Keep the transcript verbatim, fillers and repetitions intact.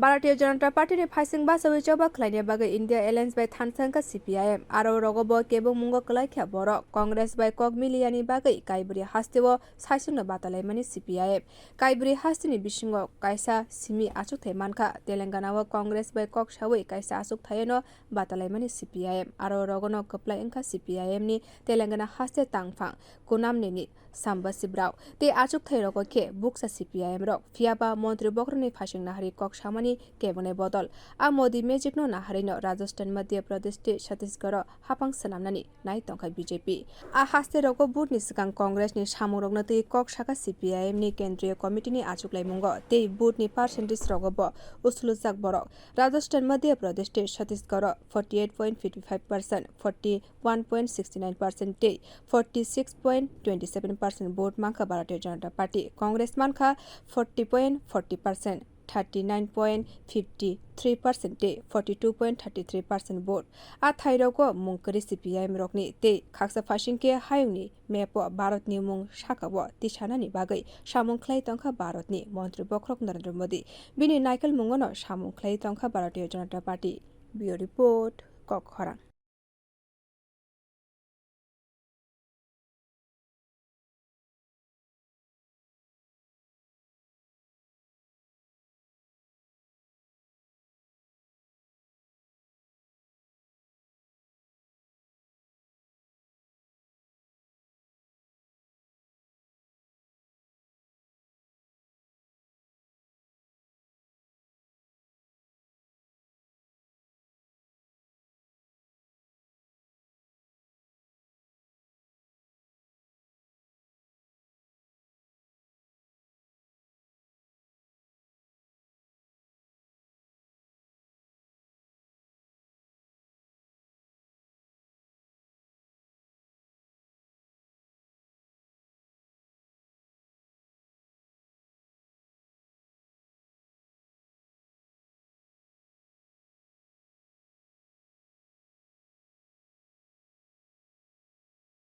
Bharatiya Janata Party ni phaising bachawi choba khlaina bagwi India Alliance bai thansa wngkha C P I M. Aro rogo bo kebo mungo kwlai kha borok. Congress bai kok miliyani bagwi Kaibri hasteo saisungno batalaimani C P I M. Kaibri hasteni bisingo kaisa simi achukthai mankha. Telangana o Congress bai kok sawi kaisa achukthai no batalaimani C P I M. Aro rogono kwplai wngkha C P I M ni Telangana haste tangphang Kunamneni Samba Sibrao tei achukthai rogo khe bukcha C P I M rok. Phiyaba montri bokhorokni phaising nahari kok samani kebengni bodol. A Modi magic no naharino Rajasthan, Madhya Pradesh tei Chhattisgarh o hapang swnamnani nai tongkha B J P. A haste rogo vote ni swkang Congress ni samung rokno twi kok saka C P I M ni Kendriya Committee ni achuklaimungo tei vote ni percentage rogo bo usulujak borok. Rajasthan, Madhya Pradesh tei Chhattisgarh o forty eight point fifty five percent, forty one point sixty nine percent tei forty six point twenty seven percent vote mankha Bharatiya Janata Party. Congress mankha forty point forty percent, thirty nine point fifty three percent tei forty two point thirty three percent vote. A thairogo mung kwrwi C P I M rokni tei khaksa phaising khe hayungni map o Bharatni mung sakao tisanani bagwi samung khlai tongkha Bharatni montri bokhorok Narendra Modi. Bini naikolmungono samung khlai tongkha Bharatiya Janata Party. Bureau Report, Kok Khorang.